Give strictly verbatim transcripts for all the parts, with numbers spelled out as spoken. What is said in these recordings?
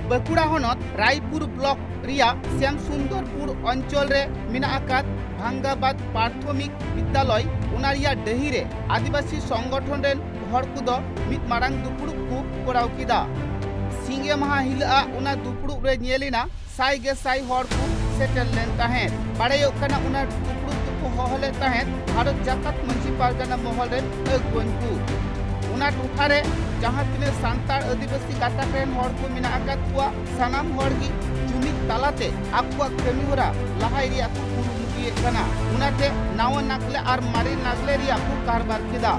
ᱵᱟᱸᱠᱩᱲᱟ ᱦᱚᱱᱚᱛ ᱨᱟᱭᱯᱩᱨ ᱵᱞᱚᱠ ᱨᱮᱭᱟᱜ ᱥᱭᱟᱢ ᱥᱩᱱᱫᱚᱨᱯᱩᱨ ᱚᱧᱪᱚᱞ ᱨᱮ ᱢᱮᱱᱟᱜ ᱟᱠᱟᱫ ᱵᱷᱟᱝᱜᱟᱵᱟᱫᱽ ᱯᱨᱟᱛᱷᱚᱢᱤᱠ ᱵᱤᱫᱽᱭᱟᱞᱚᱭ, ᱚᱱᱟ ᱨᱮᱭᱟᱜ ᱰᱟᱹᱦᱤ ᱨᱮ ᱟᱹᱫᱤᱵᱟᱹᱥᱤ ᱥᱚᱝᱜᱚᱴᱷᱚᱱ ᱨᱮᱱ ᱦᱚᱲ ᱠᱚᱫᱚ ᱢᱤᱫ ᱢᱟᱨᱟᱝ ᱫᱩᱯᱲᱩᱵ ᱠᱚ ᱠᱚᱨᱟᱣ ᱠᱮᱫᱟ᱾ ᱥᱤᱸᱜᱮ ᱢᱟᱦᱟ ᱦᱤᱞᱚᱜ ᱟᱜ ᱚᱱᱟ ᱫᱩᱯᱲᱩᱵ ᱨᱮ ᱧᱮᱞ ᱮᱱᱟ ᱥᱟᱭ ᱜᱮ ᱥᱟᱭ ᱦᱚᱲ ᱠᱚ ᱥᱮᱴᱮᱨ ᱞᱮᱱ ᱛᱟᱦᱮᱸᱫ᱾ ᱵᱟᱲᱟᱭᱚᱜ ᱠᱟᱱᱟ, ᱚᱱᱟ ᱫᱩᱯᱲᱩᱵ ᱫᱚᱠᱚ ᱦᱚᱦᱚ ᱞᱮᱫ ᱛᱟᱦᱮᱸᱫ ᱵᱷᱟᱨᱚᱛ ᱡᱟᱠᱟᱛ ᱢᱟᱹᱡᱷᱤ ᱯᱟᱨᱜᱟᱱᱟ ᱢᱚᱦᱚᱞ ᱨᱮᱱ ᱟᱹᱜᱩᱣᱟᱹᱱ ᱠᱚ᱾ ᱚᱱᱟ ᱴᱚᱴᱷᱟ ᱨᱮ ᱡᱟᱦᱟᱸ ᱛᱤᱱᱟᱹᱜ ᱥᱟᱱᱛᱟᱲ ᱟᱹᱫᱤᱵᱟᱹᱥᱤ ᱜᱟᱛᱟᱠ ᱨᱮᱱ ᱦᱚᱲ ᱠᱚ ᱢᱮᱱᱟᱜ ᱟᱠᱟᱫ ᱠᱚᱣᱟ, ᱥᱟᱱᱟᱢ ᱦᱚᱲ ᱜᱮ ᱡᱩᱢᱤᱫ ᱛᱟᱞᱟᱛᱮ ᱟᱠᱚᱣᱟᱜ ᱠᱟᱹᱢᱤ ᱦᱚᱨᱟ ᱞᱟᱦᱟᱭ ᱨᱮᱭᱟᱜ ᱠᱚ ᱠᱩᱨᱩᱢᱩᱴᱩᱭᱮᱫ ᱠᱟᱱᱟ᱾ ᱚᱱᱟᱛᱮ ᱱᱟᱣᱟ ᱱᱟᱜᱽᱞᱮ ᱟᱨ ᱢᱟᱨᱮ ᱱᱟᱜᱽᱞᱮ ᱨᱮᱭᱟᱜ ᱠᱚ ᱠᱟᱨᱵᱟᱨ ᱠᱮᱫᱟ᱾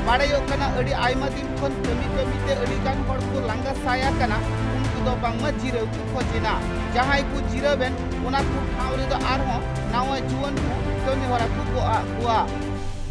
ᱵᱟᱲᱟᱭᱚᱜ ᱠᱟᱱᱟ, ᱟᱹᱰᱤ ᱟᱭᱢᱟ ᱫᱤᱱ ᱠᱷᱚᱱ ᱠᱟᱹᱢᱤ ᱠᱟᱹᱢᱤ ᱛᱮ ᱟᱹᱰᱤ ᱜᱟᱱ ᱦᱚᱲ ᱠᱚ ᱞᱟᱸᱜᱟ ᱥᱟᱭ ᱟᱠᱟᱱᱟ᱾ ᱩᱱᱠᱩ ᱫᱚ ᱵᱟᱝᱢᱟ ᱡᱤᱨᱟᱹᱣ ᱠᱚ ᱠᱷᱚᱡᱽ ᱮᱱᱟ᱾ ᱡᱟᱦᱟᱸᱭ ᱠᱚ ᱡᱤᱨᱟᱹᱣ ᱮᱱ, ᱚᱱᱟ ᱠᱚ ᱴᱷᱟᱶ ᱨᱮᱫᱚ ᱟᱨᱦᱚᱸ ᱱᱟᱣᱟ ᱡᱩᱣᱟᱹᱱ ᱠᱚ ᱠᱟᱹᱢᱤ ᱦᱚᱨᱟ ᱠᱚ ᱜᱚᱜ ᱟᱫ ᱠᱚᱣᱟ᱾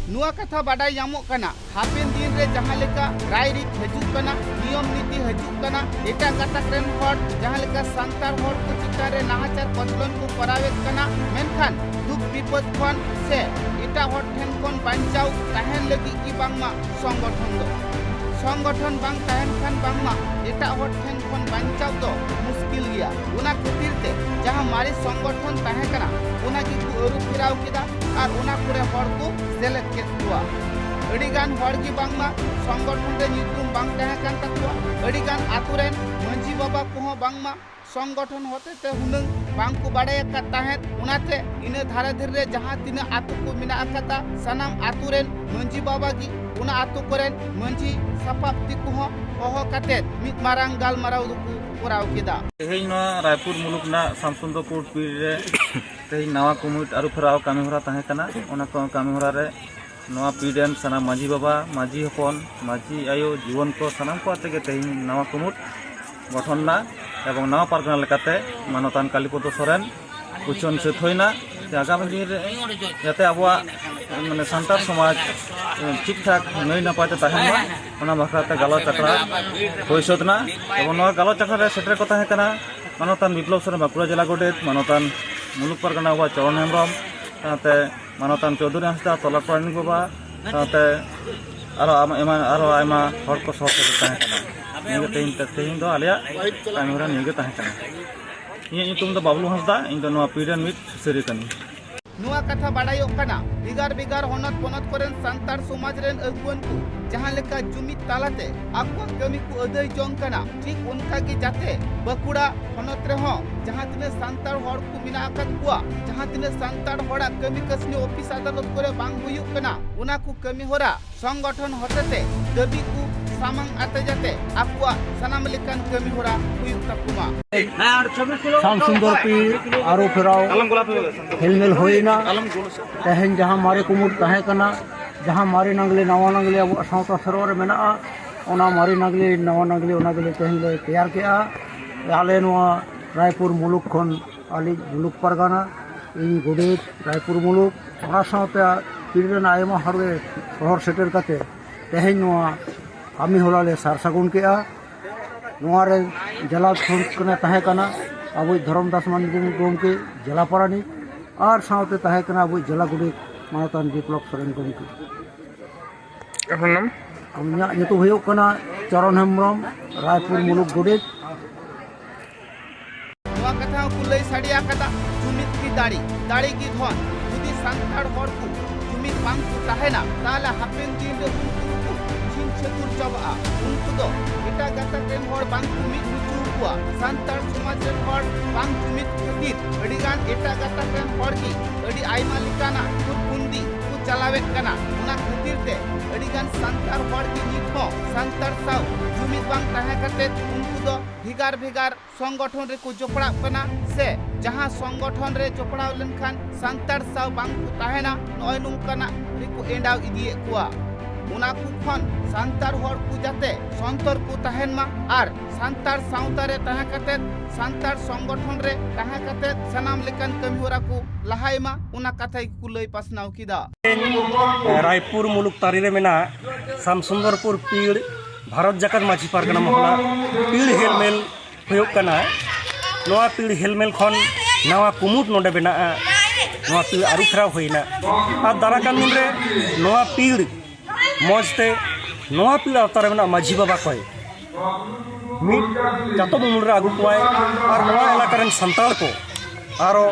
ᱱᱚᱣᱟ ᱠᱟᱛᱷᱟ ᱵᱟᱰᱟᱭ ᱧᱟᱢᱚᱜ ᱠᱟᱱᱟ, ᱦᱟᱯᱮᱱ ᱫᱤᱱ ᱨᱮ ᱡᱟᱦᱟᱸ ᱞᱮᱠᱟ ᱨᱟᱭ ᱨᱤᱛ ᱦᱤᱡᱩᱜ ᱠᱟᱱᱟ, ᱱᱤᱭᱚᱢ ᱱᱤᱛᱤ ᱦᱤᱡᱩᱜ ᱠᱟᱱᱟ, ᱮᱴᱟᱜ ᱜᱟᱛᱟᱠ ᱨᱮᱱ ᱦᱚᱲ ᱡᱟᱦᱟᱸ ᱞᱮᱠᱟ ᱥᱟᱱᱛᱟᱲ ᱦᱚᱲ ᱠᱚ ᱪᱮᱛᱟᱱ ᱨᱮ ᱱᱟᱦᱟᱪᱟᱨ ᱠᱚᱪᱞᱚᱱ ᱠᱚ ᱠᱚᱨᱟᱣᱮᱫ ᱠᱟᱱᱟ, ᱢᱮᱱᱠᱷᱟᱱ ᱫᱩᱠ ᱵᱤᱯᱚᱫ ᱠᱷᱚᱱ ᱥᱮ ᱮᱴᱟᱜ ᱦᱚᱲ ᱴᱷᱮᱱ ᱠᱷᱚᱱ ᱵᱟᱧᱪᱟᱣ ᱛᱟᱦᱮᱱ ᱞᱟᱹᱜᱤᱫ ᱜᱮ ᱵᱟᱝᱢᱟ ᱥᱚᱝᱜᱚᱴᱷᱚᱱ ᱫᱚ᱾ ᱥᱚᱝᱜᱚᱴᱷᱚᱱ ᱵᱟᱝ ᱛᱟᱦᱮᱱ ᱠᱷᱟᱱ ᱵᱟᱝᱢᱟ ᱮᱴᱟᱜ ᱦᱚᱲ ᱴᱷᱮᱱ ᱠᱷᱚᱱ ᱵᱟᱧᱪᱟᱣ ᱫᱚ ᱢᱩᱥᱠᱤᱞ ᱜᱮᱭᱟ᱾ ᱚᱱᱟ ᱠᱷᱟᱹᱛᱤᱨ ᱛᱮ ᱡᱟᱦᱟᱸ ᱢᱟᱨᱮ ᱥᱚᱝᱜᱚᱴᱷᱚᱱ ᱛᱟᱦᱮᱸ ᱠᱟᱱᱟ, ᱚᱱᱟ ᱜᱮᱠᱚ ᱟᱹᱨᱩ ᱯᱷᱮᱨᱟᱣ ᱠᱮᱫᱟ ᱟᱨ ᱚᱱᱟ ᱠᱚᱨᱮ ᱦᱚᱲ ᱠᱚ ᱥᱮᱞᱮᱫ ᱠᱮᱫ ᱠᱚᱣᱟ᱾ ᱟᱹᱰᱤ ᱜᱟᱱ ᱦᱚᱲ ᱜᱮ ᱵᱟᱝᱢᱟ ᱥᱚᱝᱜᱚᱴᱷᱚᱱ ᱨᱮ ᱧᱩᱛᱩᱢ ᱵᱟᱝ ᱛᱟᱦᱮᱸ ᱠᱟᱱ ᱛᱟᱠᱚᱣᱟ᱾ ᱟᱹᱰᱤ ᱜᱟᱱ ᱟᱛᱳ ᱨᱮᱱ ᱢᱟᱹᱡᱷᱤ ᱵᱟᱵᱟ ᱠᱚᱦᱚᱸ ᱵᱟᱝᱢᱟ ᱥᱚᱝᱜᱚᱴᱷᱚᱱ ᱦᱚᱛᱮᱛᱮ ᱦᱩᱱᱟᱹᱝ ᱵᱟᱝ ᱠᱚ ᱵᱟᱲᱟᱭ ᱟᱠᱟᱫ ᱛᱟᱦᱮᱸᱫ᱾ ᱚᱱᱟᱛᱮ ᱤᱱᱟᱹ ᱫᱷᱟᱨᱮ ᱫᱷᱟᱨᱮ ᱨᱮ ᱡᱟᱦᱟᱸ ᱛᱤᱱᱟᱹᱜ ᱟᱛᱳ ᱠᱚ ᱢᱮᱱᱟᱜ ᱟᱠᱟᱫᱟ, ᱥᱟᱱᱟᱢ ᱟᱛᱳ ᱨᱮᱱ ᱢᱟᱹᱡᱷᱤ ᱵᱟᱵᱟ ᱜᱮ ᱚᱱᱟ ᱟᱛᱳ ᱠᱚᱨᱮᱱ ᱢᱟᱹᱡᱷᱤ ᱥᱟᱯᱟᱵ ᱛᱮᱠᱚ ᱦᱚᱸ ᱦᱚᱦᱚ ᱠᱟᱛᱮᱫ ᱢᱤᱫ ᱢᱟᱨᱟᱝ ᱜᱟᱞᱢᱟᱨᱟᱣ ᱫᱚᱠᱚ ᱠᱚᱨᱟᱣ ᱠᱮᱫᱟ᱾ ᱛᱮᱦᱮᱧ ᱱᱚᱣᱟ ᱨᱟᱭᱯᱩᱨ ᱢᱩᱞᱩᱠ ᱨᱮᱱᱟᱜ ᱥᱟᱢᱥᱩᱱᱫᱚᱨᱯᱩᱨ ᱯᱤᱲ ᱨᱮ ᱛᱮᱦᱮᱧ ᱱᱟᱣᱟ ᱠᱩᱢᱩᱴ ᱟᱹᱨᱩ ᱯᱷᱮᱨᱟᱣ ᱠᱟᱹᱢᱤ ᱦᱚᱨᱟ ᱛᱟᱦᱮᱸ ᱠᱟᱱᱟ᱾ ᱚᱱᱟ ᱠᱚ ᱠᱟᱹᱢᱤ ᱦᱚᱨᱟ ᱨᱮ ᱱᱚᱣᱟ ᱯᱤᱲ ᱨᱮᱱ ᱥᱟᱱᱟᱢ ᱢᱟᱹᱡᱷᱤ ᱵᱟᱵᱟ, ᱢᱟᱹᱡᱷᱤ ᱦᱚᱯᱚᱱ, ᱢᱟᱹᱡᱷᱤ ᱟᱭᱳ, ᱡᱩᱣᱟᱹᱱ ᱠᱚ ᱥᱟᱱᱟᱢ ᱠᱚ ᱟᱛᱮ ᱜᱮ ᱛᱮᱦᱮᱧ ᱱᱟᱣᱟ ᱠᱩᱢᱩᱴ ᱜᱚᱴᱷᱚᱱ ᱮᱱᱟ ᱮᱵᱚᱝ ᱱᱟᱣᱟ ᱯᱟᱨᱜᱟᱱᱟ ᱞᱮᱠᱟᱛᱮ ᱢᱟᱱᱚᱛᱟᱱ ᱠᱟᱞᱤᱯᱚᱫᱚ ᱥᱚᱨᱮᱱ ᱩᱪᱷᱟᱹᱱ ᱥᱟᱹᱛ ᱦᱩᱭᱱᱟ᱾ ᱡᱮ ᱟᱜᱟᱢᱤ ᱫᱤᱱ ᱨᱮ ᱡᱟᱛᱮ ᱟᱵᱚᱣᱟᱜ, ᱢᱟᱱᱮ, ᱥᱟᱱᱛᱟᱲ ᱥᱚᱢᱟᱡᱽ, ᱮ, ᱴᱷᱤᱠ ᱴᱷᱟᱠ ᱱᱟᱹᱭ ᱱᱟᱯᱟᱭ ᱛᱮ ᱛᱟᱦᱮᱱ ᱢᱟ, ᱚᱱᱟ ᱵᱟᱠᱷᱨᱟ ᱛᱮ ᱜᱟᱞᱚᱪ ᱟᱠᱷᱲᱟ ᱦᱩᱭ ᱥᱟᱹᱛ ᱮᱱᱟ᱾ ᱮᱵᱚᱝ ᱱᱚᱣᱟ ᱜᱟᱞᱚᱪ ᱟᱠᱷᱲᱟ ᱨᱮ ᱥᱮᱴᱮᱨ ᱠᱚ ᱛᱟᱦᱮᱸ ᱠᱟᱱᱟ ᱢᱟᱱᱚᱛᱟᱱ ᱵᱤᱯᱞᱚᱵ ᱥᱚᱨᱮᱱ ᱵᱟᱸᱠᱩᱲᱟ ᱡᱮᱞᱟ ᱜᱚᱰᱮᱛ, ᱢᱟᱱᱚᱛᱟᱱ ᱢᱩᱞᱩᱠ ᱯᱟᱨᱜᱟᱱᱟ ᱵᱟᱵᱟ ᱪᱚᱨᱚᱱ ᱦᱮᱢᱵᱨᱚᱢ, ᱥᱟᱶᱛᱮ ᱢᱟᱱᱚᱛᱟᱱ ᱪᱳᱣᱫᱷᱩᱨᱤ ᱦᱟᱸᱥᱫᱟ ᱛᱚᱞᱟ ᱯᱟᱨᱟᱱᱤᱠ ᱵᱟᱵᱟ, ᱥᱟᱶᱛᱮ ᱟᱨᱚ ᱟᱭᱢᱟ ᱮᱢᱟᱱ, ᱟᱨᱚ ᱟᱭᱢᱟ ᱦᱚᱲ ᱠᱚ ᱥᱚᱦᱚᱨ ᱥᱮᱴᱮᱨ ᱛᱟᱦᱮᱸ ᱠᱟᱱᱟ᱾ ᱱᱤᱭᱟᱹ ᱜᱮ ᱛᱮᱦᱮᱧ, ᱛᱮᱦᱮᱧ ᱫᱚ ᱟᱞᱮᱭᱟᱜ ᱠᱟᱹᱢᱤ ᱦᱚᱨᱟ ᱱᱤᱭᱟᱹ ᱜᱮ ᱛᱟᱦᱮᱸ ᱠᱟᱱᱟ᱾ ᱤᱧᱟᱹᱜ ᱧᱩᱛᱩᱢ ᱫᱚ ᱵᱟᱵᱞᱩ ᱦᱟᱸᱥᱫᱟ, ᱤᱧ ᱫᱚ ᱱᱚᱣᱟ ᱯᱤᱲ ᱨᱮᱱ ᱢᱤᱫ ᱥᱩᱥᱟᱹᱨᱤᱭᱟᱹ ᱠᱟᱹᱱᱟᱹᱧ᱾ ᱱᱚᱣᱟ ᱠᱟᱛᱷᱟ ᱵᱟᱰᱟᱭᱚᱜ ᱠᱟᱱᱟ, ᱵᱷᱮᱜᱟᱨ ᱵᱷᱮᱜᱟᱨ ᱦᱚᱱᱚᱛ ᱯᱚᱱᱚᱛ ᱠᱚᱨᱮᱱ ᱥᱟᱱᱛᱟᱲ ᱥᱚᱢᱟᱡᱽ ᱨᱮᱱ ᱟᱹᱜᱩᱣᱟᱹᱱ ᱠᱚ ᱡᱟᱦᱟᱸ ᱞᱮᱠᱟ ᱡᱩᱢᱤᱫ ᱛᱟᱞᱟᱛᱮ ᱟᱠᱚᱣᱟᱜ ᱠᱟᱹᱢᱤ ᱠᱚ ᱟᱹᱫᱟᱹᱭ ᱡᱚᱝ ᱠᱟᱱᱟ, ᱴᱷᱤᱠ ᱚᱱᱠᱟ ᱜᱮ ᱡᱟᱛᱮ ᱵᱟᱸᱠᱩᱲᱟ ᱦᱚᱱᱚᱛ ᱨᱮᱦᱚᱸ ᱡᱟᱦᱟᱸ ᱛᱤᱱᱟᱹᱜ ᱥᱟᱱᱛᱟᱲ ᱦᱚᱲ ᱠᱚ ᱢᱮᱱᱟᱜ ᱟᱠᱟᱫ ᱠᱚᱣᱟ, ᱡᱟᱦᱟᱸ ᱛᱤᱱᱟᱹᱜ ᱥᱟᱱᱛᱟᱲ ᱦᱚᱲᱟᱜ ᱠᱟᱹᱢᱤ ᱠᱟᱹᱥᱱᱤ ᱚᱯᱷᱤᱥ ᱟᱫᱟᱞᱚᱛ ᱠᱚᱨᱮ ᱵᱟᱝ ᱦᱩᱭᱩᱜ ᱠᱟᱱᱟ, ᱚᱱᱟ ᱠᱚ ᱠᱟᱹᱢᱤ ᱦᱚᱨᱟ ᱥᱚᱝᱜᱚᱴᱷᱚᱱ ᱦᱚᱛᱮᱛᱮ ᱫᱟᱹᱵᱤ ᱠᱚ ᱥᱟᱢᱟᱝ ᱟᱛᱮ ᱡᱟᱛᱮ ᱟᱠᱚᱣᱟᱜ ᱥᱟᱱᱟᱢ ᱞᱮᱠᱟᱱ ᱠᱟᱹᱢᱤ ᱦᱚᱨᱟ ᱦᱩᱭᱩᱜ ᱛᱟᱠᱚ ᱢᱟ᱾ ᱥᱟᱢ ᱥᱩᱱᱫᱚᱨ ᱯᱤᱲ ᱟᱹᱨᱩ ᱯᱷᱮᱨᱟᱣ ᱦᱮᱞᱢᱮᱞ ᱦᱩᱭᱮᱱᱟ᱾ ᱛᱮᱦᱮᱧ ᱡᱟᱦᱟᱸ ᱢᱟᱨᱮ ᱠᱩᱢᱩᱴ ᱛᱟᱦᱮᱸ ᱠᱟᱱᱟ, ᱡᱟᱦᱟᱸ ᱢᱟᱨᱮ ᱱᱟᱜᱽᱞᱮ ᱱᱟᱣᱟ ᱱᱟᱜᱽᱞᱮ ᱟᱵᱚᱣᱟᱜ ᱥᱟᱶᱛᱟ ᱥᱮᱨᱣᱟ ᱨᱮ ᱢᱮᱱᱟᱜᱼᱟ, ᱚᱱᱟ ᱢᱟᱨᱮ ᱱᱟᱜᱽᱞᱮ ᱱᱟᱣᱟ ᱱᱟᱜᱽᱞᱮ ᱚᱱᱟ ᱜᱮᱞᱮ ᱛᱮᱦᱮᱧ ᱞᱮ ᱛᱮᱭᱟᱨ ᱠᱮᱜᱼᱟ᱾ ᱟᱞᱮ ᱱᱚᱣᱟ ᱨᱟᱭᱯᱩᱨ ᱢᱩᱞᱩᱠ ᱠᱷᱚᱱ ᱟᱹᱞᱤᱧ ᱢᱩᱞᱩᱠ ᱯᱟᱨᱜᱟᱱᱟ, ᱤᱧ ᱜᱚᱰᱮᱛ ᱨᱟᱭᱯᱩᱨ ᱢᱩᱞᱩᱠ, ᱚᱱᱟ ᱥᱟᱶᱛᱮ ᱯᱤᱲ ᱨᱮᱱ ᱟᱭᱢᱟ ᱦᱚᱲ ᱜᱮ ᱥᱚᱦᱚᱨ ᱥᱮᱴᱮᱨ ᱠᱟᱛᱮ ᱛᱮᱦᱮᱧ ᱱᱚᱣᱟ ᱠᱟᱹᱢᱤ ᱦᱚᱨᱟ ᱞᱮ ᱥᱟᱨ ᱥᱟᱹᱜᱩᱱ ᱠᱮᱜᱼᱟ᱾ ᱱᱚᱣᱟ ᱨᱮ ᱡᱮᱞᱟ ᱥᱚᱝᱥᱠᱚᱨᱚᱱᱮ ᱛᱟᱦᱮᱸ ᱠᱟᱱᱟ ᱟᱵᱚᱭᱤᱡ ᱫᱷᱚᱨᱚᱢ ᱫᱟᱥ ᱢᱟᱱᱰᱤ ᱜᱚᱢᱠᱮ, ᱡᱮᱞᱟ ᱯᱟᱨᱟᱱᱤᱠ, ᱟᱨ ᱥᱟᱶᱛᱮ ᱛᱟᱦᱮᱸ ᱠᱟᱱᱟ ᱟᱵᱚᱭᱤᱡ ᱡᱮᱞᱟ ᱜᱚᱰᱮᱛ ᱢᱟᱱᱚᱛᱟᱱ ᱵᱤᱯᱞᱚᱵ ᱥᱚᱨᱮᱱ ᱜᱚᱢᱠᱮ᱾ ᱟᱯᱱᱟᱨ ᱱᱟᱢ? ᱤᱧᱟᱹᱜ ᱧᱩᱛᱩᱢ ᱦᱩᱭᱩᱜ ᱠᱟᱱᱟ ᱪᱚᱨᱚᱱ ᱦᱮᱢᱵᱨᱚᱢ, ᱨᱟᱭᱯᱩᱨ ᱢᱩᱞᱩᱠ ᱜᱚᱰᱮᱛ᱾ ᱱᱚᱣᱟ ᱠᱟᱛᱷᱟ ᱦᱚᱸᱠᱚ ᱞᱟᱹᱭ ᱥᱟᱰᱮ ᱟᱠᱟᱫᱟ, ᱡᱩᱢᱤᱫ ᱜᱮ ᱫᱟᱲᱮ, ᱫᱟᱲᱮ ᱜᱮ ᱫᱷᱚᱱ᱾ ᱡᱩᱫᱤ ᱥᱟᱱᱛᱟᱲ ᱦᱚᱲ ᱠᱚ ᱡᱩᱢᱤᱫ ᱵᱟᱝ ᱠᱚ ᱛᱟᱦᱮᱱᱟ, ᱛᱟᱦᱞᱮ ᱦᱟᱯᱮᱱ ᱫᱤᱱ ᱨᱮ ᱩᱱᱠᱩ ᱫᱚᱠᱚ ᱪᱷᱤᱝ ᱪᱷᱟᱹᱛᱩᱨ ᱪᱟᱵᱟᱜᱼᱟ᱾ ᱩᱱᱠᱩ ᱫᱚ ᱮᱴᱟᱜ ᱜᱟᱛᱟᱠ ᱨᱮᱱ ᱦᱚᱲ ᱵᱟᱝ ᱠᱚ ᱢᱤᱫ ᱦᱚᱪᱚ ᱠᱚᱣᱟ᱾ ᱥᱟᱱᱛᱟᱲ ᱥᱚᱢᱟᱡᱽ ᱨᱮᱱ ᱦᱚᱲ ᱵᱟᱝ ᱡᱩᱢᱤᱫ ᱠᱷᱟᱹᱛᱤᱨ ᱟᱹᱰᱤᱜᱟᱱ ᱮᱴᱟᱜ ᱜᱟᱛᱟᱠ ᱨᱮᱱ ᱦᱚᱲ ᱜᱮ ᱟᱹᱰᱤ ᱟᱭᱢᱟ ᱞᱮᱠᱟᱱᱟᱜ ᱠᱷᱩᱨ ᱵᱩᱱᱫᱤ ᱠᱚ ᱪᱟᱞᱟᱣᱮᱫ ᱠᱟᱱᱟ᱾ ᱚᱱᱟ ᱠᱷᱟᱹᱛᱤᱨ ᱛᱮ ᱟᱹᱰᱤᱜᱟᱱ ᱥᱟᱱᱛᱟᱲ ᱦᱚᱲ ᱜᱮ ᱱᱤᱛ ᱦᱚᱸ ᱥᱟᱱᱛᱟᱲ ᱥᱟᱶ ᱡᱩᱢᱤᱫ ᱵᱟᱝ ᱛᱟᱦᱮᱸ ᱠᱟᱛᱮ ᱩᱱᱠᱩ ᱫᱚ ᱵᱷᱮᱜᱟᱨ ᱵᱷᱮᱜᱟᱨ ᱥᱚᱝᱜᱚᱴᱷᱚᱱ ᱨᱮᱠᱚ ᱡᱚᱯᱲᱟᱜ ᱠᱟᱱᱟ, ᱥᱮ ᱡᱟᱦᱟᱸ ᱥᱚᱝᱜᱚᱴᱷᱚᱱ ᱨᱮ ᱡᱚᱯᱲᱟᱣ ᱞᱮᱱᱠᱷᱟᱱ ᱥᱟᱱᱛᱟᱲ ᱥᱟᱶ ᱵᱟᱝ ᱠᱚ ᱛᱟᱦᱮᱱᱟ, ᱱᱚᱜᱼᱚᱭ ᱱᱚᱝᱠᱟᱱᱟᱜ ᱨᱮᱠᱚ ᱮᱸᱰᱟᱣ ᱤᱫᱤᱭᱮᱫ ᱠᱚᱣᱟ᱾ ᱚᱱᱟ ᱠᱚ ᱠᱷᱚᱱ ᱥᱟᱱᱛᱟᱲ ᱦᱚᱲ ᱠᱚ ᱡᱟᱛᱮ ᱥᱚᱱᱛᱚᱨ ᱠᱚ ᱛᱟᱦᱮᱱ ᱢᱟ ᱟᱨ ᱥᱟᱱᱛᱟᱲ ᱥᱟᱶᱛᱟ ᱨᱮ ᱛᱟᱦᱮᱸ ᱠᱟᱛᱮ, ᱥᱟᱱᱛᱟᱲ ᱥᱚᱝᱜᱚᱴᱷᱚᱱ ᱨᱮ ᱛᱟᱦᱮᱸ ᱠᱟᱛᱮ ᱥᱟᱱᱟᱢ ᱞᱮᱠᱟᱱ ᱠᱟᱹᱢᱤ ᱦᱚᱨᱟ ᱠᱚ ᱞᱟᱦᱟᱭ ᱢᱟ, ᱚᱱᱟ ᱠᱟᱛᱷᱟ ᱜᱮᱠᱚ ᱞᱟᱹᱭ ᱯᱟᱥᱱᱟᱣ ᱠᱮᱫᱟ᱾ ᱨᱟᱭᱯᱩᱨ ᱢᱩᱞᱩᱠ ᱛᱟᱹᱨᱤ ᱨᱮ ᱢᱮᱱᱟᱜ ᱥᱟᱢᱥᱩᱱᱫᱚᱨᱯᱩᱨ ᱯᱤᱲ ᱵᱷᱟᱨᱚᱛ ᱡᱟᱠᱟᱛ ᱢᱟᱹᱡᱷᱤ ᱯᱟᱨᱜᱟᱱᱟ ᱢᱚᱦᱚᱞᱟ ᱯᱤᱲ ᱦᱮᱞᱢᱮᱞ ᱦᱩᱭᱩᱜ ᱠᱟᱱᱟ᱾ ᱱᱚᱣᱟ ᱯᱤᱲ ᱦᱮᱞᱢᱮᱞ ᱠᱷᱚᱱ ᱱᱟᱣᱟ ᱠᱩᱢᱩᱴ ᱱᱚᱰᱮ ᱵᱮᱱᱟᱜᱼᱟ᱾ ᱱᱚᱣᱟ ᱯᱤᱲ ᱟᱹᱨᱩ ᱯᱷᱮᱨᱟᱣ ᱦᱩᱭᱱᱟ᱾ ᱟᱨ ᱫᱟᱨᱟ ᱠᱟᱱ ᱫᱤᱱ ᱨᱮ ᱱᱚᱣᱟ ᱯᱤᱲ ᱢᱚᱡᱽ ᱛᱮ ᱱᱚᱣᱟ ᱯᱤᱲ ᱟᱣᱛᱟ ᱨᱮ ᱢᱮᱱᱟᱜ ᱢᱟᱹᱡᱷᱤ ᱵᱟᱵᱟ ᱠᱚᱭ ᱢᱤᱫ ᱪᱟᱛᱚᱢ ᱩᱢᱩᱞ ᱨᱮ ᱟᱹᱜᱩ ᱠᱚᱣᱟᱭ ᱟᱨ ᱱᱚᱣᱟ ᱮᱞᱟᱠᱟ ᱨᱮᱱ ᱥᱟᱱᱛᱟᱲ ᱠᱚ ᱟᱨᱚ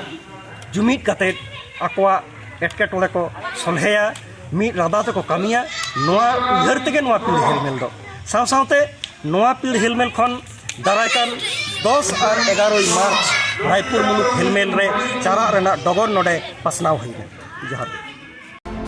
ᱡᱩᱢᱤᱫ ᱠᱟᱛᱮᱫ ᱟᱠᱚᱣᱟᱜ ᱮᱴᱠᱮᱴᱚᱬᱮ ᱠᱚ ᱥᱚᱞᱦᱮᱭᱟ, ᱢᱤᱫ ᱨᱟᱫᱟ ᱛᱮᱠᱚ ᱠᱟᱹᱢᱤᱭᱟ᱾ ᱱᱚᱣᱟ ᱩᱭᱦᱟᱹᱨ ᱛᱮᱜᱮ ᱱᱚᱣᱟ ᱯᱤᱲ ᱦᱮᱞᱢᱮᱞ ᱫᱚ᱾ ᱥᱟᱶ ᱥᱟᱶᱛᱮ ᱱᱚᱣᱟ ᱯᱤᱲ ᱦᱮᱞᱢᱮᱞ ᱠᱷᱚᱱ ᱫᱟᱨᱟᱭ ᱠᱟᱱ ᱫᱚᱥ ᱟᱨ ᱮᱜᱟᱨᱚᱭ ᱢᱟᱨᱪ ᱨᱟᱭᱯᱩᱨ ᱢᱩᱞᱩᱠ ᱦᱮᱞᱢᱮᱞ ᱨᱮ ᱪᱟᱞᱟᱜ ᱨᱮᱱᱟᱜ ᱰᱚᱜᱚᱨ ᱱᱚᱰᱮ ᱯᱟᱥᱱᱟᱣ ᱦᱩᱭᱱᱟ᱾ ᱡᱚᱦᱟᱨ ᱜᱮ᱾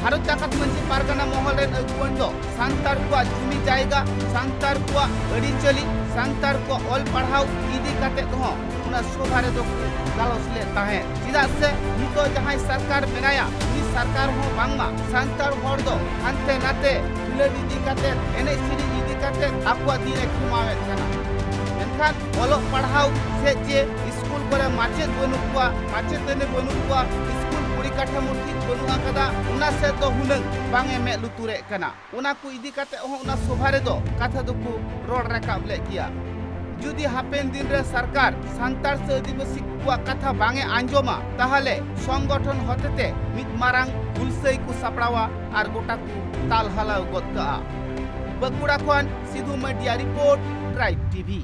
ᱵᱷᱟᱨᱚᱛ ᱡᱟᱠᱟᱛ ᱢᱟᱹᱡᱷᱤ ᱯᱟᱨᱜᱟᱱᱟ ᱢᱚᱦᱚᱞ ᱨᱮᱱ ᱟᱹᱜᱩᱣᱟᱹᱱ ᱫᱚ ᱥᱟᱱᱛᱟᱲ ᱠᱚᱣᱟᱜ ᱡᱩᱢᱤ ᱡᱟᱭᱜᱟ, ᱥᱟᱱᱛᱟᱲ ᱠᱚᱣᱟᱜ ᱟᱹᱨᱤᱪᱟᱹᱞᱤ, ᱥᱟᱱᱛᱟᱲ ᱠᱚᱣᱟᱜ ᱚᱞ ᱯᱟᱲᱦᱟᱣ ᱤᱫᱤ ᱠᱟᱛᱮ ᱦᱚᱸ ᱚᱱᱟ ᱥᱚᱵᱷᱟ ᱨᱮᱫᱚ ᱠᱚ ᱜᱟᱞᱚᱪ ᱞᱮᱫ ᱛᱟᱦᱮᱸᱫ᱾ ᱪᱮᱫᱟᱜ ᱥᱮ ᱱᱤᱛᱚᱜ ᱡᱟᱦᱟᱸᱭ ᱥᱚᱨᱠᱟᱨ ᱢᱮᱱᱟᱭᱟ, ᱩᱱᱤ ᱥᱚᱨᱠᱟᱨ ᱦᱚᱸ ᱵᱟᱝᱢᱟ ᱥᱟᱱᱛᱟᱲ ᱦᱚᱲ ᱫᱚ ᱦᱟᱱᱛᱮ ᱱᱟᱛᱮ ᱠᱷᱮᱞᱳᱰ ᱤᱫᱤ ᱠᱟᱛᱮ, ᱮᱱᱮᱡ ᱥᱮᱨᱮᱧ ᱤᱫᱤ ᱠᱟᱛᱮ ᱟᱠᱚᱣᱟᱜ ᱫᱤᱱ ᱮ ᱠᱷᱮᱢᱟᱣᱮᱫ ᱠᱟᱱᱟ᱾ ᱢᱮᱱᱠᱷᱟᱱ ᱚᱞᱚᱜ ᱯᱟᱲᱦᱟᱣ ᱥᱮᱫ ᱡᱮ ᱥᱠᱩᱞ ᱠᱚᱨᱮ ᱢᱟᱪᱮᱫ ᱵᱟᱹᱱᱩᱜ ᱠᱚᱣᱟ, ᱢᱟᱪᱮᱛᱟᱹᱱᱤ ᱵᱟᱹᱱᱩᱜ ᱠᱚᱣᱟ, ᱥᱠᱩᱞ ᱯᱚᱨᱤᱠᱟᱴᱷᱟᱢᱳ ᱴᱷᱤᱠ ᱵᱟᱹᱱᱩᱜ ᱟᱠᱟᱫᱟ, ᱚᱱᱟ ᱥᱮᱫ ᱫᱚ ᱦᱩᱱᱟᱹᱝ ᱵᱟᱝ ᱮ ᱢᱮᱫ ᱞᱩᱛᱩᱨᱮᱫ ᱠᱟᱱᱟ᱾ ᱚᱱᱟ ᱠᱚ ᱤᱫᱤ ᱠᱟᱛᱮ ᱦᱚᱸ ᱚᱱᱟ ᱥᱚᱵᱷᱟ ᱨᱮᱫᱚ ᱠᱟᱛᱷᱟ ᱫᱚᱠᱚ ᱨᱚᱲ ᱨᱟᱠᱟᱵ ᱞᱮᱫ ᱜᱮᱭᱟ᱾ ᱡᱩᱫᱤ ᱦᱟᱯᱮᱱ ᱫᱤᱱ ᱨᱮ ᱥᱚᱨᱠᱟᱨ ᱥᱟᱱᱛᱟᱲ ᱥᱮ ᱟᱹᱫᱤᱵᱟᱹᱥᱤ ᱠᱚᱣᱟᱜ ᱠᱟᱛᱷᱟ ᱵᱟᱝ ᱮ ᱟᱸᱡᱚᱢᱟ, ᱛᱟᱦᱚᱞᱮ ᱥᱚᱝᱜᱚᱴᱷᱚᱱ ᱦᱚᱛᱮᱛᱮ ᱢᱤᱫ ᱢᱟᱨᱟᱝ ᱦᱩᱞᱥᱟᱹᱭ ᱠᱚ ᱥᱟᱯᱲᱟᱣᱟ ᱟᱨ ᱜᱚᱴᱟ ᱠᱚ ᱫᱟᱞ ᱦᱟᱞᱟᱣ ᱜᱚᱫ ᱠᱟᱜᱼᱟ᱾ ᱵᱟᱸᱠᱩᱲᱟ ᱠᱷᱚᱱ ᱥᱤᱫᱷᱩ ᱢᱟᱹᱰᱤᱭᱟ ᱨᱤᱯᱳᱨᱴ, ᱴᱨᱟᱭᱤᱵᱽ ᱴᱤᱵᱷᱤ᱾